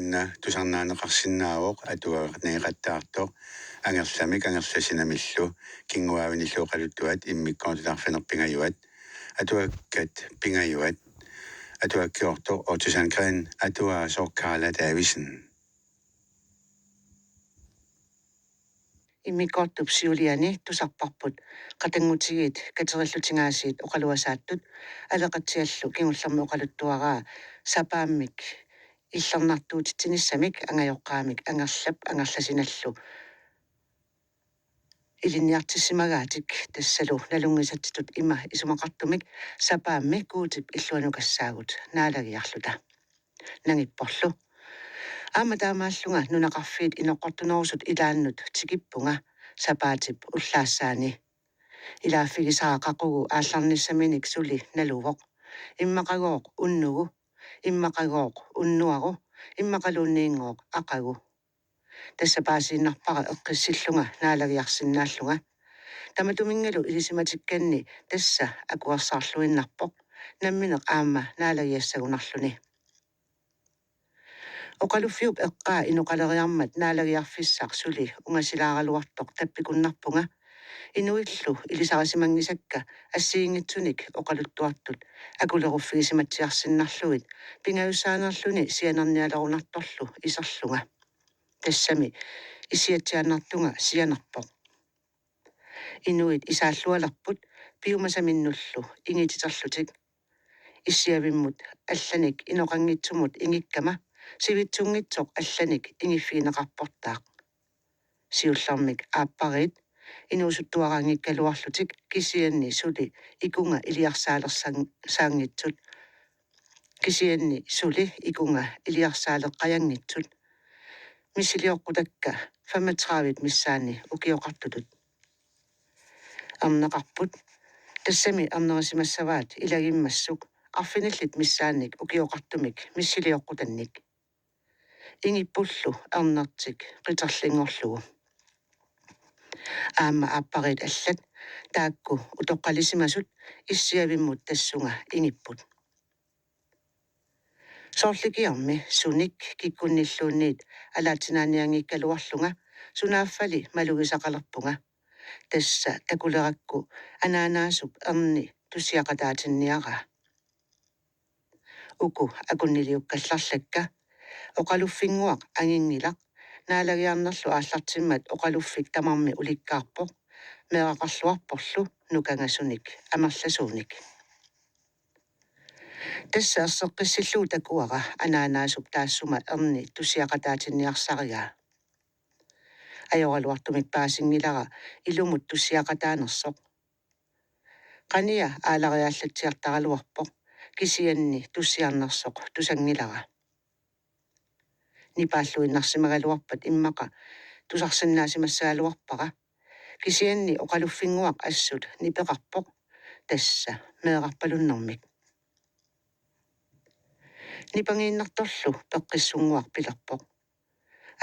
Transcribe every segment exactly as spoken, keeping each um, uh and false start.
Una tusarnaaneqarsinnaavoq atuagaq nangeqattaartoq Angerlamik Angerlasinamillu, kinguaavinillu oqaluttuat immikkoortut arfineq-pingajuat, atuakkat pingajuat, atuakkiortoq Otto Sandgreen, atuaasoq Karla Davidsen. Immikkoortup siuliani tusarparput qatanngutigiit katerillutigaasiit oqaluasaattut, Aleqatsiallu kingullermik oqaluttuaraa sapaammik illernartuutitsinissamik angajoqqaamik Angerlap Angerlasinallu ilinniartissimagaatik, tassalu nalunngisatsitut ima isumaqartumik sapaammi Guutip illuanukassaagut naalagiarluta. Nangipporlu. Aamma taamaallunga nunaqarfiit inoqqortunerusut ilaannut tikippunga sapaatip ullaassaani. Ilaaffigisara qaqugu aallarnissaminik suli naluvoq. Immaqagooq unnugu, immaqagooq unnuaru, immaqaluunniinngooq aqagu. Tassa paasiinnarpara eqqissillunga naalagiarsinnaallunga. Tamatuminngalu ilisimatikkanni tassa akuersaarluinnarpoq, nammineq aamma naalagiassagunarluni. Oqaluffiup eqqaa inoqaleriarmat naalagiarfissaq suli ungasilaaraluartoq tappikunnarpunga, inuillu ilisarisimanngisakka assigiinngitsunik oqaluttuartut akuleruffigisimatsiarsinnarlugit pingajussaanerluni sianernialerunartorlu iserlunga. Tassami issiatsiaannartunga sianerpoq. Inuit isaallualerput piumasaminnullu ingititerlutik. Issiavimmut allanik inoqanngitsumut ingikkama sivitsunngitsoq allanik ingiffigineqarportaaq. Siullermik aappariit inuusuttuaraanngikkaluarlutik, kisianni suli ikunga iliarsaalersan-, saanngitsut. Kisianni suli ikunga iliarsaaleqqajanngitsut. Missilioqqutakka femogtredive missaanni ukioqartutut. Erneqarput. Tassami ernerisimassavaat ilagimmassuk arfinillit missaannik ukioqartumik missilioqqutannik. Ingippullu ernertik qiterlinngorlugu. Aamma aappariit allat taakku utoqqalisimasut issiavimmut tassunga ingipput. Soorlikiarmi sunik kikkunnilluunniit alaatsinaanianngikkaluarlunga sunaaffali malugisaqalerpunga. Tassa takulerakku anaanaasup erni tussiaqataatinniaraa. Uku akunniliukkallarlakka. Oqaluffinnguaq anginngilaq. Naalagiarnerlu aallartimmat oqaluffik tamarmi ulikkaarpoq. Meeraqarluarporlu nukangasunik amerlasuunik. Tassa erseqqissillugu takuara anaanaasup taassuma erni tussiaqataatinniarsarigaa. Ajoraluartumik paasinngilara ilumut tussiaqataanersoq. Qania aalariaallatsiartaraluarpoq, kisianni tussiarnersoq tusanngilara. Nipaalluinnarsimagaluarpat immaqa tusarsinnaasimassagaluarpara, kisianni oqaluffinnguaq assut nipeqarpoq, tassa meerarpalunnermik. Nipangiinnartorlu peqqissunnguaq pilerpoq.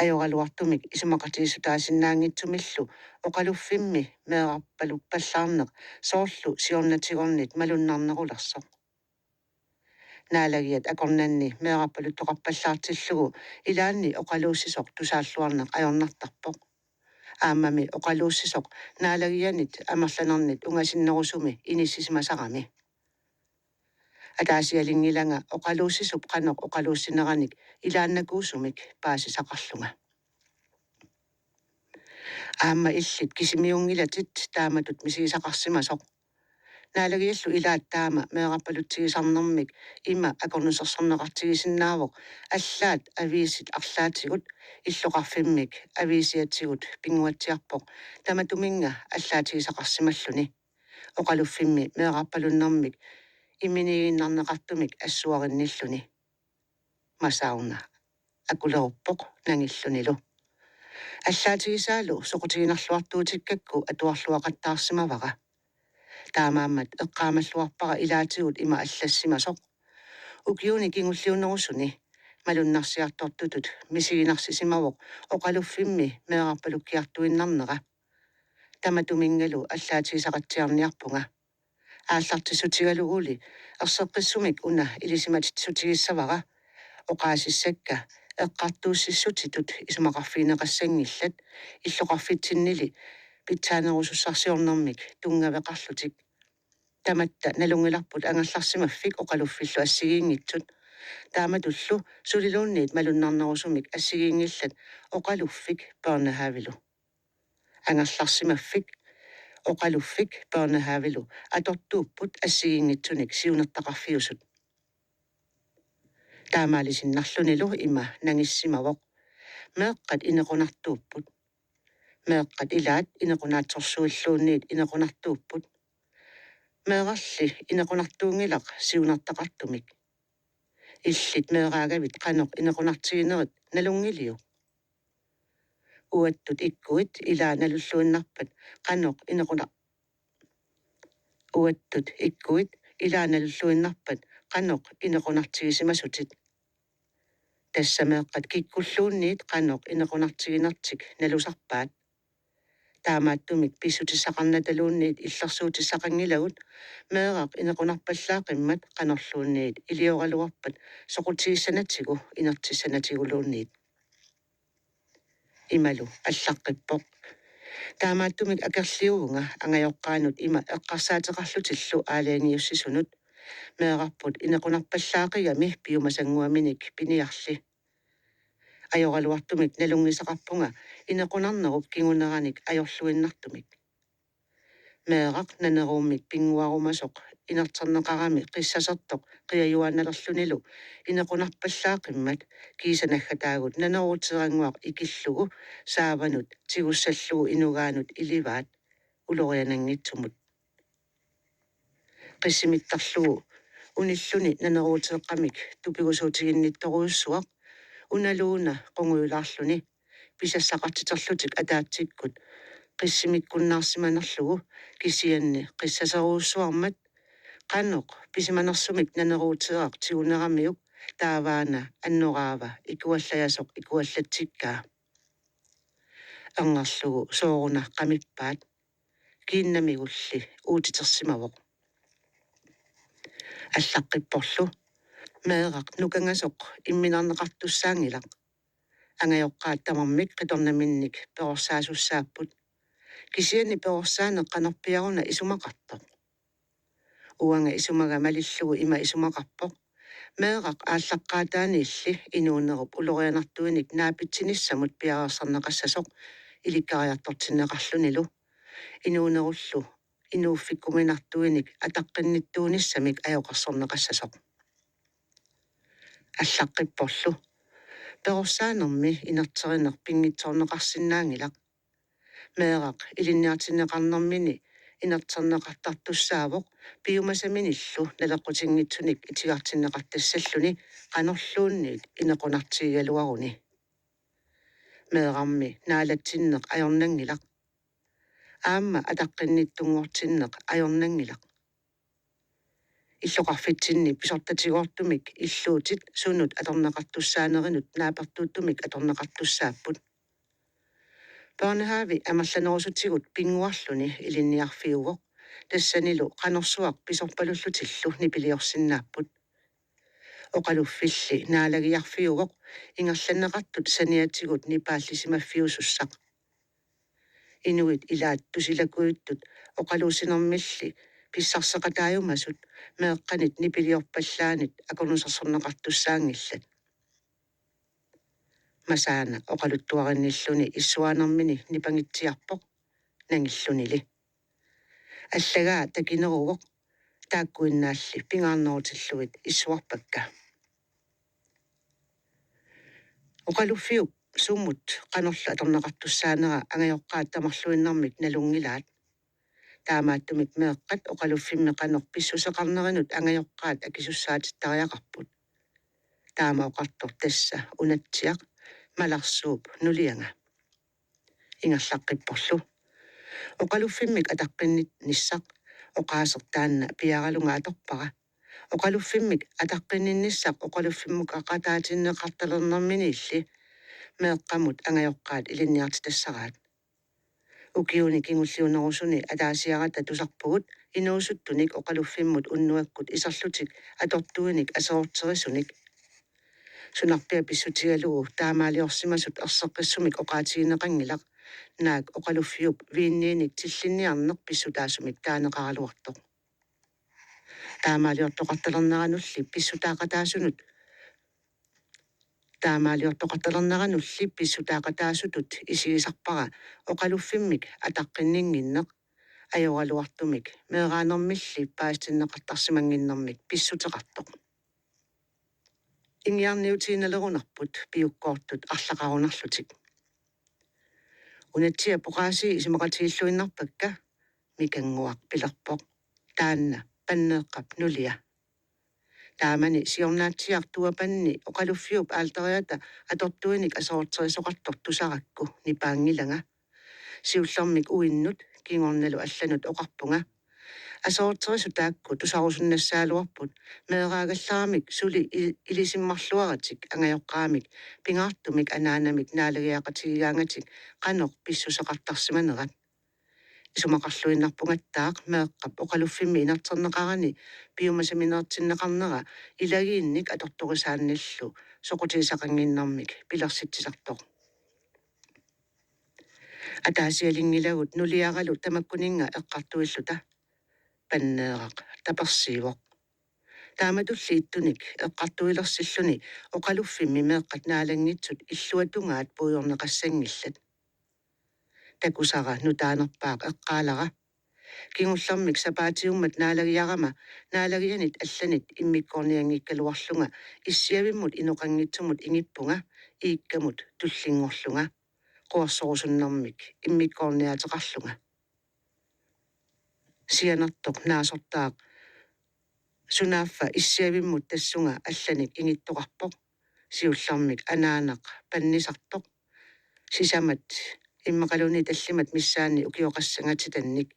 Ajoraluartumik isumaqatigiissutaasinnaanngitsumillu oqaluffimmi meerarpaluppallaarneq soorlu siornatigornit malunnarnerulersoq. Naalagiat akornanni meerarpaluttoqarpallaartillugu ilaanni oqaluussisoq tusaalluarneq ajornartarpoq. Aammami oqaluussisoq naalagianit amerlanernit ungasinnerusumi inissisimasarami. Ataasialinngilanga oqaluussisup qanoq oqaluussineranik ilaannakuusumik paasisaqarlunga. Aamma illit kisimiunngilatit taamatut misigisaqarsimasoq. Naalagiallu ilaat taama meerarpalutsigisarnermik ima akornusersorneqartigisinnaavoq: allaat aviisit arlaatigut illoqarfimmik aviisiatigut pinnguatsiarpoq, tamatuminnga allaatigisaqarsimalluni oqaluffimmi meerarpalunnermik iminiiginnarneqartumik assuarinnilluni. Masauna akuleruppoq nangillunilu. Allaatigisaalu soqutiginarluartuutikkakku atuarluaqattaarsimavara. Taamaammat eqqaamalluarpara ilaatigut ima allassimasoq: Ukiuni kingulliunerusuni malunnarsiartortutut misiginarsisimavoq oqaluffimmi meerarpalukkiartuinnarnera. Tamatuminngalu allaatigisaqatsiarniarpunga. Aallartissutigaluguli erseqqissumik una ilisimatissutigissavara, oqaasissakka eqqartuussissutitut isumaqarfigineqassanngillat, illoqarfitsinnili pitsaanerusussarsiornermik tunngaveqarlutik. Tamatta nalunngilarput angerlarsimaffik oqaluffillu assigiinngitsut. Taamatullu suliluunniit malunnarnerusumik assigiinngillat oqaluffik børnehavelu. Angerlarsimaffik oqaluffik børnehavelu atortuupput assigiinngitsunik siunertaqarfiusut. Taamaalisinnarlunilu ima nangissimavoq: Meeqqat inequnartuupput. Meeqqat ilaat inequnaatsorsuilluunniit inequnartuupput. Meerarli inequnartuunngilaq siunertaqartumik. Illit meeraagavit qanoq inequnartiginerit nalunngiliuk? Uattut ikkuit ilaa nalulluinnarpat qanoq inequna-, uattut ikkuit ilaa nalulluinnarpat qanoq inequnartigisimasutit? Tassa meeqqat kikkulluunniit qanoq inequnartiginertik nalusarpaat. Taamaattumik pissutissaqarnataluunniit illersuutissaqanngilagut, meeraq inequnarpallaaqimmat qanorluunniit ilioraluarpat soqutigissanatsigu inertissanatiguluunniit. Imalu allaqqippoq. Taamaattumik akerliuvunga angajoqqaanut ima eqqarsaateqarlutillu aalajangiussisunut: Meerarput inequnarpallaaqigami piumasannguaminik piniarli. Ajoraluartumik nalunngisaqarpunga inequnarnerup kinguneranik ajorluinnartumik. Meeraq naneruummik pinnguarumasoq inerterneqarami qissasertoq qiajuaannalerlunilu inequnarpallaaqimmat kiisa naggataagut naneruuteerannguaq ikillugu saavanut tigussallugu inugaanut ilivaat uloriananngitsumut. Qissimittarlugu unilluni naneruuteeqqamik tupigusuutiginnittorujussuaq unaluuna qungujulaarluni pisassaqartiterlutik ataatsikkut qissimikkunnaarsimanerlugu, kisianni qissaserujussuarmat qanoq pisimanersumik naneruuteeraq tiguneramiuk taavaana annoraava ikuallajasoq ikuallatsikkaa. Erngerlugu sooruna qamippaat. Kiinnamigulli uutitersimavoq. Allaqqipporlu: Meeraq nukangasoq imminarneqartussaanngilaq. Angajoqqaat tamarmik qitornaminnik perorsaasussaappput. Kisianni perorsaaneq qanorpiaruna isumaqartoq? Uanga isumaga malillugu ima isumaqarpoq: Meeraq aallaqqaataaniilli inuunerup ulorianartuinik naapitsinissamut piareersarneqassasoq ilikkariartortinneqarlunilu, inuunerullu inuuffikkuminartuinik ataqqinnittuunissamik ajoqersorneqassasoq. Allaqqipporlu: Perorsaanermi inerterineq pinngitsoorneqarsinnaanngilaq. Meeraq ilinniartinneqarnermini inerterneqartartussaavoq piumasaminillu naleqqutinngitsunik itigartinneqartassalluni qanorluunniit inequnartigigaluaruni. Meerarmi naalatsinneq ajornanngilaq. Aamma ataqqinnittunngortinneq ajornanngilaq. Illoqarfitsinni pisortatigoortumik illuutit sunut atorneqartussaanerinut naapertuuttumik atorneqartussaapput. Børnehave amerlanerusutigut pinnguarluni ilinniarfiuvoq, tassanilu qanorsuaq pisorpalullutillu nipiliorsinnaapput. Oqaluffilli naalagiarfiuvoq ingerlanneqartut saniatigut nipaallisimaffiusussaq. Inuit ilaat tusilakujuttut oqaluussinermilli pissarseqataajumasut meeqqanit nipiliorpallaanit akornusersorneqartussaanngillat. Masaana oqaluttuarinnilluni issuaanermini nipangitsiarpoq, nangillunili. Allagaa takineruvoq, taakkuinnaalli pingaarnerutillugit issuarpakka. Oqaluffiup sumut qanorlu atorneqartussaanera angajoqqaat tamarluinnarmik nalunngilaat. Taamaattumik meeqqat oqaluffimmi qanoq pissuseqarnerinut angajoqqaat akisussaatittariaqarput. Taama oqartoq tassa Unatsiaq, Malarsuup nulianga. Ingerlaqqipporlu: Oqaluffimmik ataqqinnissaq oqaaseq taanna piaralunga atorpara. Oqaluffimmik ataqqinninnissaq oqaluffimmukaqataatinneqartalernerminiilli meeqqamut angajoqqaat ilinniartitassaraat. Ukiuni kingulliunerusuni ataasiarata tusarpugut inuusuttunik oqaluffimmut unnuakkut iserlutik atortuinik aserorterisunik. Sunarpiaq pissutigalugu taamaaliorsimasut erseqqissumik oqaatigineqanngilaq, naak oqaluffiup viinniinik tillinniarneq pissutaasumik taaneqaraluartoq. Taamaaliortoqartalerneranulli pissutaaqataasunut, taamaaliortoqartalerneranulli pissutaaqataasutut isigisarpara oqaluffimmik ataqqinninnginneq, ajoraluartumik meeraanermilli paasitinneqartarsimannginnermik pissuteqartoq. Ingiarniutiinnalerunarput piukkoortut arlaqarunarlutik. Unatsiaq poqaasii isumaqatigilluinnarpakka, Mikannguaq pilerpoq. Taanna Panneeqqap nulia. Taamani siornaatsiaq tuapanni oqaluffiup aaltariata atortuinik aserorterisoqartoq tusarakku nipaanngilanga. Siullermik uinnut kingornalu allanut oqarpunga: Aserorterisut taakku tusarusunnassagaluarput, meeraagallaramik suli i-, ilisimmarluaratik angajoqqaamik pingaartumik anaanamik naalagiaqatigigaangatik qanoq pissuseqartarsimanerat. Isumaqarluinnarpungattaaq meeqqap oqaluffimmi inerterneqarani piumasamineertinneqarnera ilagiinnik atortorisaannillu soqutigisaqannginnermik pilersitsisartoq. Ataasialinngilagut nuliaralu tamakkuninnga eqqartuilluta, Panneeraq tapersiivoq. Taamatulli ittunik eqqartuilersilluni oqaluffimmi meeqqat naalanngitsut illuatungaat puigorneqassanngillat. Takusara nutaanerpaaq eqqaalara: Kingullermik sapaatiummat naalagiarama naalagianit allanit immikkoornianngikkaluarlunga issiavimmut inoqanngitsumut ingippunga, iikkamut tullinngorlunga, quersorusunnermik immikkoorniaateqarlunga. Sianertoq naasortaaq sunaaffa issiavimmut tassunga allanik ingittoqarpoq, siullermik anaanaq pannisartoq, sisamat immaqaluunniit tallimat missaanni ukioqassangatitannik.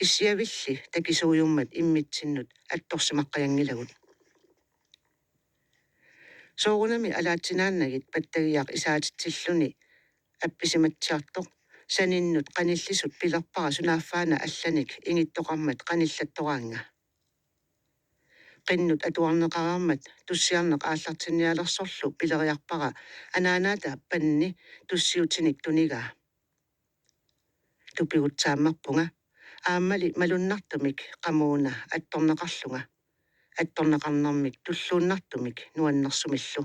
Issiavilli takisuujummat immitsinnut attorsimaqqajanngilagut. Soorunami alaatsinaannagit pattagiaq isaatitsilluni appisimatsiartoq saninnut qanillisut pilerpara sunaaffaana allanik ingittoqarmat qanillattoraannga. Qinnut atuarneqareermat tussiarneq aallartinnialersorlu pileriarpara anaanaata Panni tussiutinik tunigaa. Tupigutsaammerpunga, aammali malunnartumik qamuuna attorneqarlunga, attorneqarnermik tulluunnartumik nuannersumillu.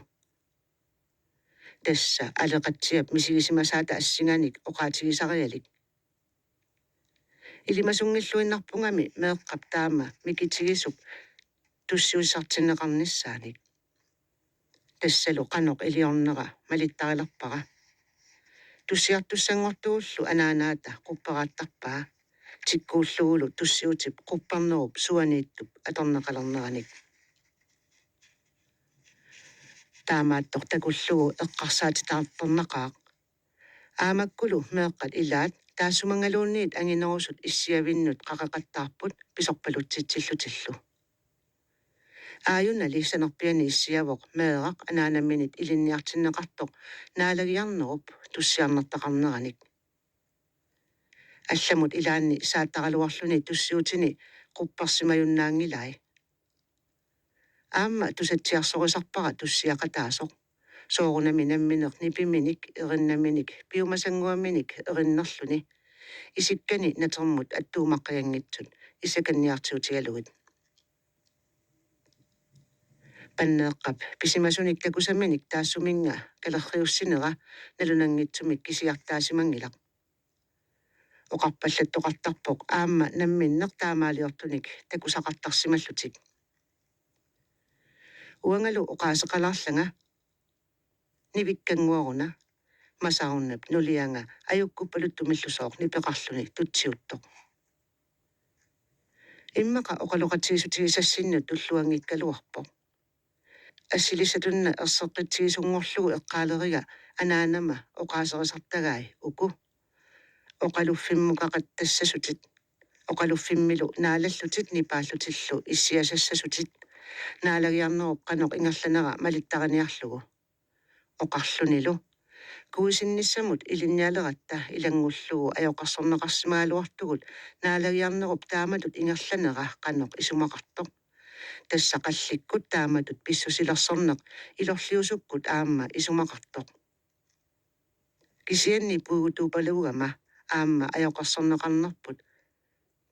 Tassa Aleqatsiap misigisimasaata assinganik oqaatigisarialik. Ilimasunngilluinnarpungami meeqqap taama mikitigisup tussiussartinneqarnissaanik. Tassalu qanoq iliornera malittarilerpara. Tussiartussanngortugullu anaanaata qupperaattarpaa, tikkuullugulu tussiutip quppernerup suaniittup atorneqalerneranik. Taamaattoq takullugu eqqarsaatitaartarnaqaaq. Aamakkulu meeqqat ilaat taassumangaluunniit anginerusut issiavinnut qaqeqattaarput pisorpalutsitsillutillu. Aajunali sanerpiani issiavoq meeraq anaanaminit ilinniartinneqartoq naalagiarnerup tussiarnertaqarneranik. Allamut ilaanni saattaraluarluni tussiutini quppersimajunnaanngilai. Aamma tusatsiarsorisarpara tussiaqataasoq. Soorunami nammineq nipiminik, erinnaminik, piumasannguaminik erinnerluni. Isikkani natermut attuumaqqajanngitsut isakanniartiutigalugit. Panneeqqap pisimasunik takusaminik taassuminnga kalerriussinera nalunanngitsumik kisiartaasimanngilaq. Oqarpallattoqartarpoq aamma namminneq taamaaliortunik takusaqartarsimallutik. Uangalu oqaaseqalaarlanga: Nivikkannguaruna, Masarunap nulianga ajukkuppaluttumillusooq nipeqarluni tutsiuttoq. Immaqa oqaloqatigiissutigisassinnut tulluanngikkaluarpoq. Assilissatut-una erseqqitsigisunngorlugu eqqaaleriga anaanama oqaaserisartagai uku: Oqaluffimmukaqattassasutit, oqaluffimmilu naalallutit nipaallutillu issiasassasutit, naalagiarnerup qanoq ingerlanera malittariniarlugu. Oqarlunilu: Kuisinnissamut ilinnialeratta ilanngullugu ajoqersorneqarsimagaluartugut naalagiarnerup taamatut ingerlanera qanoq isumaqartoq. Tassa qallikkut taamatut pissusilersorneq ilorliusukkut aamma isumaqartoq. Kisianni puigutuupaluugama aamma ajoqersorneqarnerput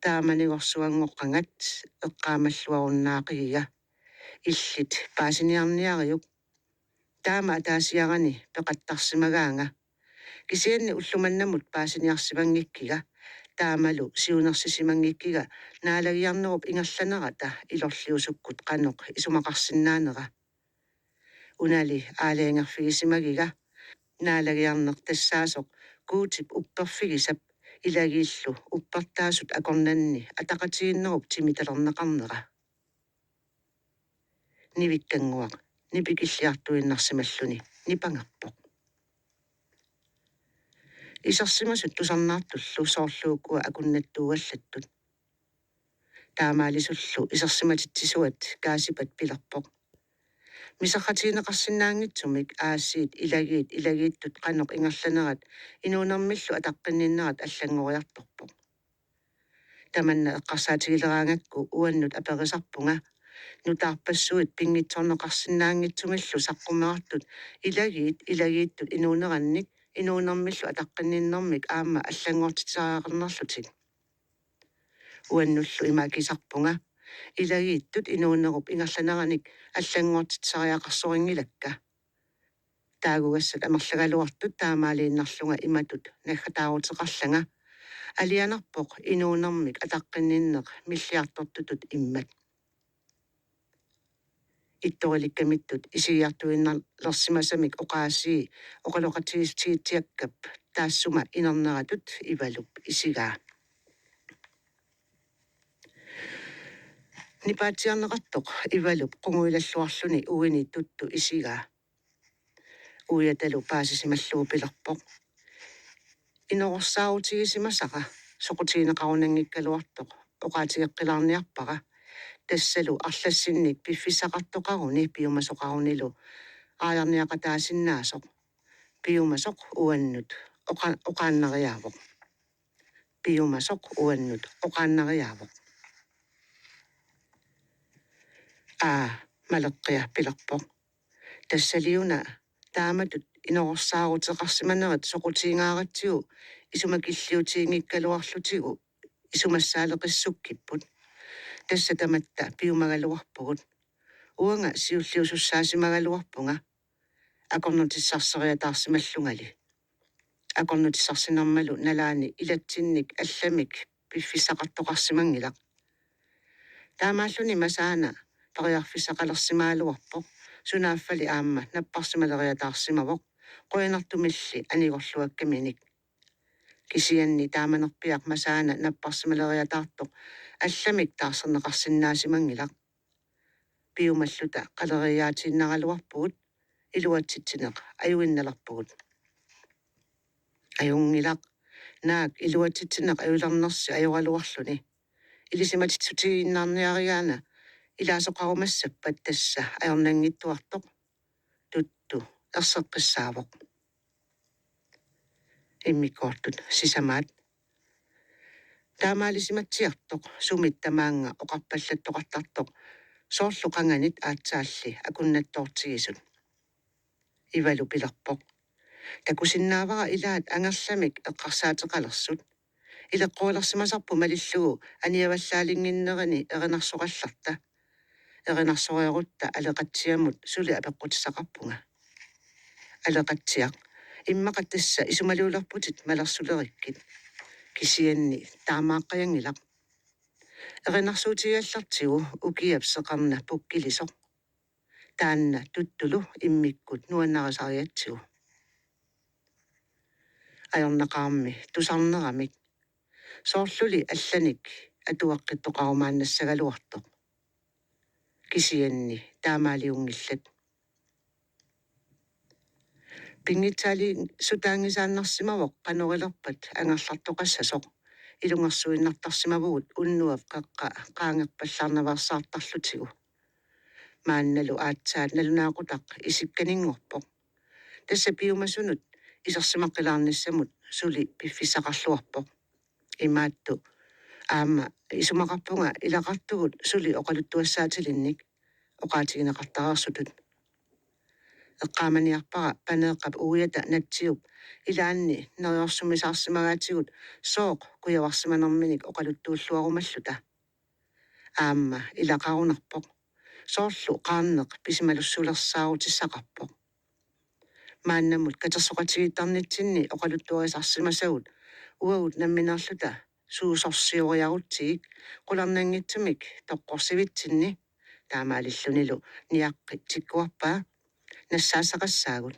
taamanikorsuanngoqqagat eqqaamalluarunnaaqigikka. Illit paasiniarniariuk. Taama ataasiarani peqattarsimagaanga. Kisianni ullumannamut paasiniarsimanngikkikka, taamalu siunersisimanngikkikka naalagiarnerup ingerlanerata ilorliusukkut qanoq isumaqarsinnaanera. Unali aalajangerfigisimagikka naalagiarneq tassaasoq Guutip upperfigisap ilagiillu uppertaasut akornanni ataqatigiinnerup timitalerneqarnera. Nivikkannguaq nipikilliartuinnarsimalluni nipangerpoq. Isersimasut tusarnaartullu soorlu ukua akunnattuugallattut. Taamaalisullu isersimatitsisuat Kaasipat pilerpoq: Miserratigineqarsinnaanngitsumik aasiit ilagiit ilagiittut qanoq ingerlanerat inuunermillu ataqqinninnerat allanngoriartorpoq. Tamanna eqqarsaatigileraangakku uannut aperisarpunga nutaarpassuit pinngitsoorneqarsinnaanngitsumillu saqqummerartut ilagiit ilagiittut inuunerannik inuunermillu ataqqinninnermik aamma allanngortitseriaqarnerlutik. Uannullu ima akisarpunga ilagiittut inuunerup ingerlaneranik allanngortitseriaqarsorinngilakka. Taagugassat amerlagaluartut taamaaliinnarlunga imatut naggataaruteqarlanga: Alianarpoq inuunermik ataqqinninneq milliartortutut immat. Ittorilikkamittut isigiartuinnarlersimasamik oqaasii oqaloqatigiissutigitsiakkap taassuma inerneratut Ivalup isigaa. Nipaatsiarneqartoq Ivalup qunguilalluarluni uini Tuttu isigaa. Uiatalu paasisimallugu pilerpoq: Inoqorsaarutigisimasara soqutigineqarunanngikkaluartoq oqaatigeqqilaarniarpara, tassalu arlassinnik piffissaqartoqaruni piumasoqarunilu aajarniaqataasinnaasoq. Piumasoq uannut oqa-, oqaannariaavoq. Piumasoq uannut oqaannariaavoq. Aa, Maleqqia pilerpoq: Tassaliuna taamatut inoqorsaaruteqarsimanerit soqutigingaaratsigu isumakilliutiginngikkaluarlutigu isumassaaleqissukkipput. Tassa tamatta piumagaluarpugut. Uanga siulliusussaasimagaluarpunga akornutissarsiariataarsimallungali. Akornutissarsinermalu nalaani ilatsinnik allamik piffissaqartoqarsimanngilaq. Taamaalluni Masaana periarfissaqalersimagaluarpoq, sunaaffali aamma napparsimaleriataarsimavoq, qujanartumilli anigorluakkaminik. Kisianni taamanerpiaq Masaana napparsimaleriataartoq allamik taarserneqarsinnaasimanngilaq. Piumalluta qaleriiaatiinnaraluarpugut, iluatsitsineq ajuinnalerpugut. Ajunngilaq, naak iluatsitsineq ajulernersi ajoraluarluni. Ilisimatitsissutigiinnarniarigaana ilaasoqarumassappat tassa ajornanngittuartoq, Tuttu erseqqissaavoq. Immikkoortut sisamaat. Taamaalisimatsiartoq sumit tamaanga oqarpallattoqartartoq, soorlu qanganit aatsaalli akunnattoortigisut. Ivalu pilerpoq: Takusinnaavara ilaat angerlamik eqqarsaateqalersut. Ileqqoreersimasarput malillugu aniavallaalinnginnerini erinarsoqallarta. Erinarsoreerutta Aleqatsiamut suli apeqqutissaqarpunga. Aleqatsiaq: Immaqa tassa isumaliulerputit malersulerikkit. Kisianni taamaaqqajanngilaq. Erinarsuutigigallartigu ukiap seqerna pukkilisoq. Taanna Tuttulu immikkut nuannarisarigatsigu. Ajornaqaarmi tusarneramik. Soorluli allanik atueqqittoqarumaannassagaluartoq. Kisianni taamaaliunngillat. Pinngitsaaliissutaanngisaannarsimavoq qanorilerpat angerlartoqassasoq. Ilungersuinnartarsimavugut unnuap qeqqa qaangerpallaarnaveersaartarlutigu. Maannalu aatsaat nalunaaqutaq isikkaninngorpoq. Tassa piumasunut isersimaqqilaarnissamut suli piffissaqarluarpoq. Imaattoq Aamma isumaqarpunga ilaqartugut suli oqaluttuassaatilinnik oqaatigineqartareersutut. Eqqaamaniarpara Paneeqqap uiata Natsiup ilaanni neriorsumisaarsimagaatigut sooq kujavarsimanerminik oqaluttuulluarumalluta. Aamma ilaqarunarpoq. Soorlu qaarneq pisimalussulersaarutissaqarpoq. Maannamut katersoqatigiittarnitsinni oqaluttuarisarsimasagut uagut nammineerluta suusorsioriarutsigik qularnanngitsumik toqqorsivitsinni, taamaalillunilu niaqqi tikkuarpaa, nassaassaqassaagut.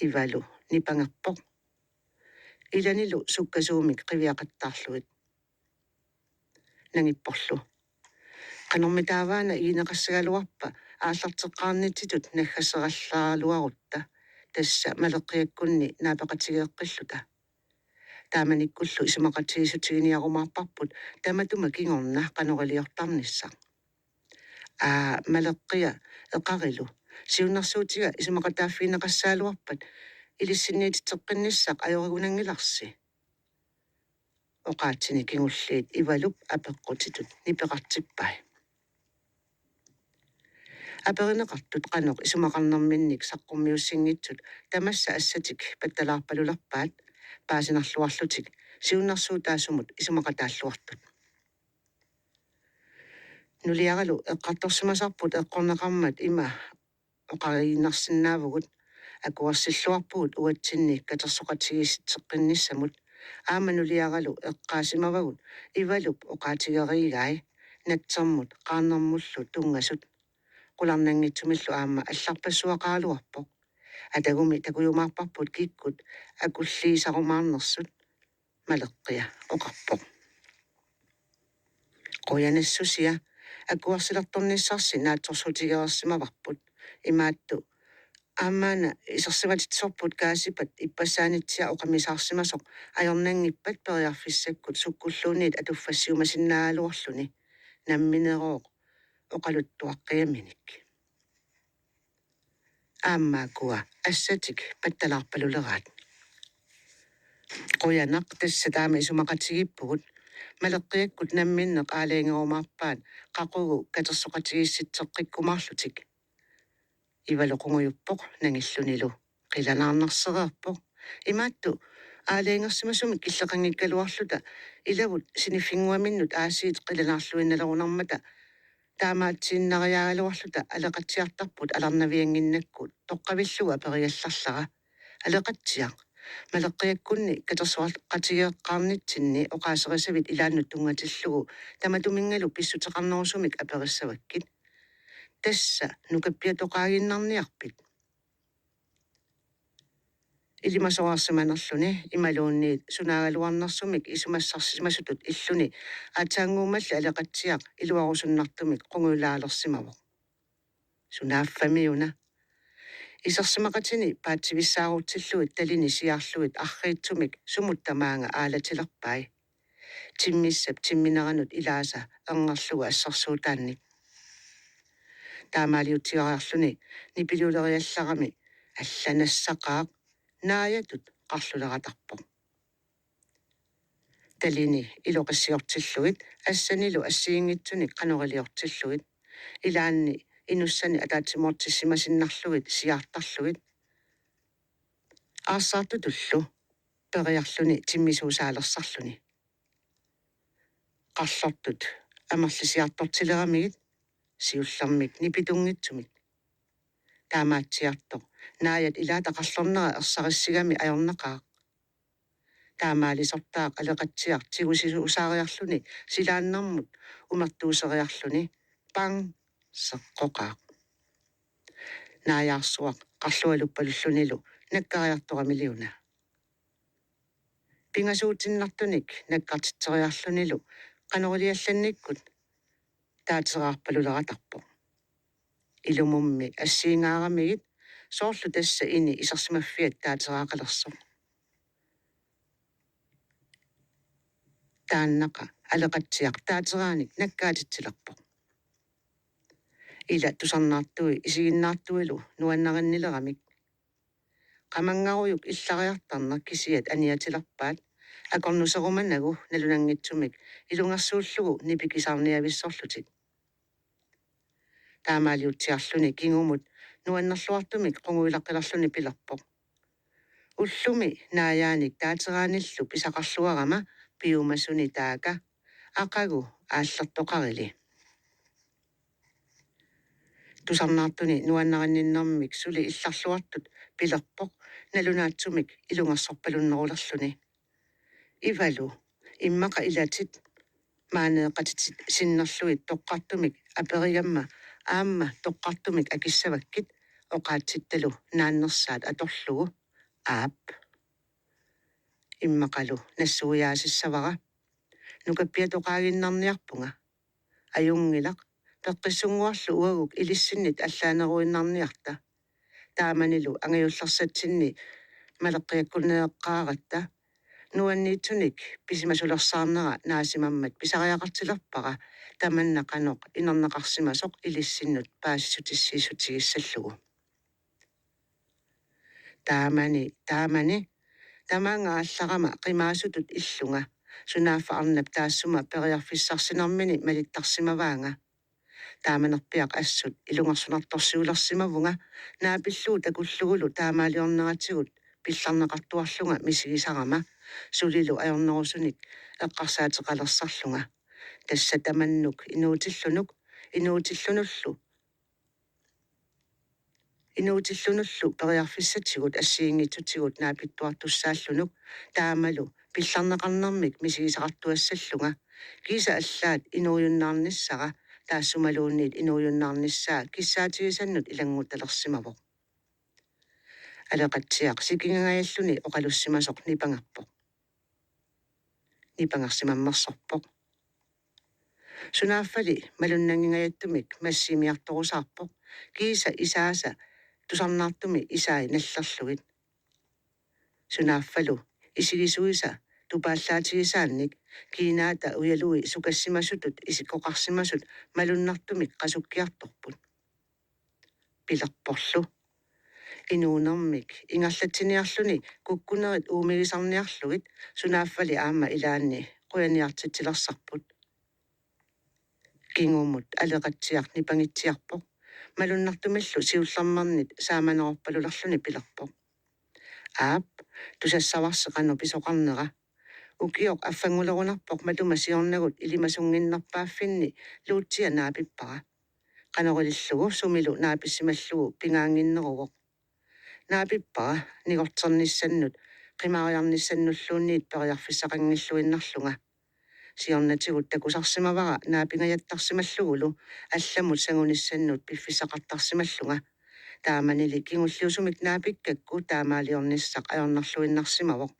Ivalu nipangerpoq. Ilanilu sukkasuumik qiviaqattaarlugit. Nangipporlu: Qanormitaavaana igineqassagaluarpa aallarteqqaarnitsitut naggaserallaraluarutta, tassa Maleqqiakkunni naapeqatigeeqqilluta. Taamanikkullu isumaqatigiissutiginiarumaarparput tamatuma kingorna qanoriliortarnissaq. Aa, Maleqqia, eqarilu. Siunnersuutiga isumaqataaffigineqassagaluarpat ilissinniititseqqinnissaq ajorigunanngilarsi? Oqaatsini kingulliit Ivalup apeqqutitut nipeqartippai. Aperineqartut qanoq isumaqarnerminnik saqqummiussinngitsut tamassa assatik pattalaarpalulerpaat paasinarluarlutik siunnersuutaasumut isumaqataalluartut. Nuliaralu eqqartorsimasarput eqqorneqarmat ima oqariinnarsinnaavugut: Akuersilluarpugut uatsinni katersoqatigiissitseqqinnissamut. Aamma nuliaralu eqqaasimavagut Ivalup oqaatigereegai natsermut qaarnermullu tunngasut. Qularnanngitsumillu aamma allarpassuaqaraluarpoq. Atagumi takujumaarparput kikkut akulliisarumaarnersut, Maleqqia oqarpoq. Qujanassusia, akuersilertornissarsi naatsorsuutigereersimavarput. Imaattoq aammaana isersimatitsisorput Kaasipat ippassaanitsiaq oqamisaarsimasoq ajornanngippat periarfissakkut sukkulluunniit atuffassiumasinnaagaluarluni, namminerooq oqaluttuaqqigaminik. Aamma ukua assatik pattalaarpaluleraat. Qujanaq, tassa taama isumaqatigiippugut. Maleqqiakkut namminneq aalajangerumaarpaat qaqugu katersoqatigiissitseqqikkumaarlutik. Ivalu qungujuppoq nangillunilu qilanaarnarsereerpoq. Imaattoq aalajangersimasumik killeqanngikkaluarluta ilavut siniffinnguaminnut aasiit qilanaarluinnalerunarmata taamaatsiinnariaagaluarluta Aleqatsiartarput alarnaviannginnakku toqqavillugu aperiallarlara: Aleqatsiaq, Maleqqiakkunni katersoqatigeeqqaarnitsinni oqaaserisavit ilaannut tunngatillugu tamatuminngalu pissuteqarnerusumik aperissavakkit. Tassa nukappiatoqaaginnarniarpit? Ilimasoreersimanerluni imaluunniit sunaagaluarnersumik isumassarsimasutut illuni aatsaannguummalli Aleqatsiaq iluarusunnartumik qungujulaalersimavoq. Sunaaffamiuna? Isersimaqatini paatsivissaarutsillugit talini siaarlugit arriitsumik sumut tamaanga aalatilerpai. Timmissap timmineranut ilaasa erngerlugu assersuutaannik. Taamaaliutsiariarluni nipiliuleriallarami allanassaqaaq naajatut qarluleratarpoq. Talini iloqissiortillugit assanilu assigiinngitsunik qanoriliortillugit, ilaanni inussani ataatsimoortissimasinnarlugit siaartarlugit. Aarsaartutullu periarluni timmisuusaalersarluni. Qarlortut amerlisiartortileramigit siullermik nipitunngitsumik. Taamaatsiartoq naajat ilaata qarlornera ersarissigami ajornaqaaq. Taamaalisortaaq Aleqatsiaq tigusisuusaariarluni silaannarmut umertuuseriarluni: Pang! Seqqoqaaq. Naajaarsuaq qarlualuppalullunilu nakkariartoramiliuna. Pingasuutinnartunik nakkartitseriarlunilu qanoriliallannikkut taateraarpaluleratarpoq. Ilumummi assiingaaramigit soorlu tassa ini isersimaffiat taateraaqalersoq. Taannaqa Aleqatsiaq taateraanik nakkaatitsilerpoq. Ila tusarnaartui isiginnaartuilu nuannarinnileramik. Qamanngarujuk illariartarneq kisiat aniatilerpaat Akornuserumanagu nalunanngitsumik ilungersuullugu nipikisaarniavissorlutik. Taamaaliutsiarluni kingumut nuannerluartumik qungujulaqqilerluni pilerpoq: Ullumi naajaanik taateraanillu pisaqarluarama piumasuni taaka, aqagu aallertoqarili. Tusarnaartuni nuannarinninnermik suli illarluartut pilerpoq nalunaatsumik ilungersorpalunnerulerluni: Ivalu, immaqa ilatit maaneeqatitit sinnerlugit toqqartumik aperigamma aamma toqqartumik akissavakkit oqaatsittalu naannersaat atorlugu. Aap. Immaqalu nassuiaasissavara. Nukappiatoqaaginnarniarpunga. Ajunngilaq, peqqissunnguarlu uaguk ilissinnit allaaneruinnarniarta. Taamanilu angajullersatsinni maleqqiakkunneeqqaaratta. Nuanniitsunik pisimasulersaarnera naasimammat pisariaqartilerpara tamanna qanoq inerneqarsimasoq ilissinnut paasissutissiissutigissallugu. Taamani, taamani, tamaanga aallarama qimaasutut illunga, sunaaffa arnap taassuma periarfissarsinermini malittarsimavaanga. Taamanerpiaq assut ilungersunartorsiulersimavunga naapillugu takullugulu taamaaliorneratigut pillarneqartuarlunga misigisarama, sulilu ajornerusunik eqqarsaateqalersarlunga. Tassa tamannuk inuutillunuk, inuutillunullu inuutillunullu periarfissatigut assigiinngitsutigut naapittuartussaallunuk taamalu pillarneqarnermik misigisaqartuassallunga, kiisa allaat inuujunnaarnissara taassumaluunniit inuujunnaarnissaa kissaatigisannut ilannguttalersimavoq. Aleqatsiaq sikingangajalluni oqalussimasoq nipangerpoq. Nipangersimammersorpoq. Sunaaffali malunnanngingajattumik massimiartorusaarpoq, kiisa isaasa tusarnaartumi isai nallerlugit. Sunaaffalu isigisuisa tupaallaatigisaannik kiinaata ujalui sukassimasutut isikkoqarsimasut malunnartumik qasukkiartorput. Pilerporlu: Inuunermik ingerlatsiniarluni kukkunerit uumigisarniarlugit sunaaffali aamma ilaanni qujaniartitsilersarput. Kingumut Aleqatsiaq nipangitsiarpoq. Malunnartumillu siullermernit saamanerorpalulerluni pilerpoq: Aap, tusassavarsi qanoq pisoqarnera. Ukioq affanngulerunarpoq matuma siornagut ilimasunnginnerpaaffinni Luutsia naapippara. Qanoq ilillugu sumilu naapissimallugu pigaannginneruvoq. Naapippara nigorternissannut qimaariarnissannulluunniit periarfissaqanngilluinnarlunga. Siornatigut takusarsimavara naapingajattarsimallugulu allamut sangunissannut piffissaqartarsimallunga. Taamanili kingulliusumik naapikkakku taamaaliornissaq ajornarluinnarsimavoq.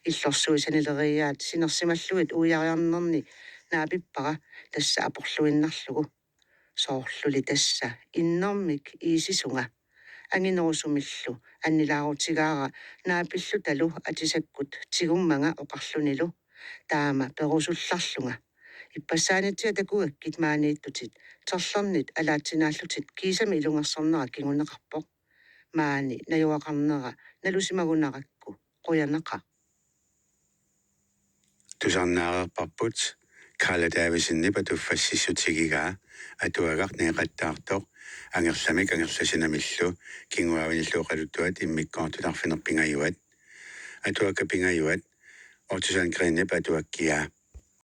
Illorsuit sanileriiaat sinersimallugit uiariarnerni naapippara, tassa aporluinnarlugu. Soorluli tassa innermik iisisunga. Anginerusumillu annilaarutigaara naapillutalu atisakkut tigummanga oqarlunilu: Taama perusullarlunga. Ippassaanitsiat takugakkit maaniittutit, terlernit alaatsinaallutit kiisami ilungersornera kinguneqarpoq. Maani najugaqarnera nalusimagunarakku qujanaqaaq. Tusarnaareerparput Karla Davidsenip atuffassissutigigaa Atuagaq Neeqattaartoq, Angerlamik Angerlasinamillu kinguaavinillu oqaluttuat immikkoortut arfineq-pingajuat. Atuakkat pingajuat Otto Sandgreenip atuakkiaa.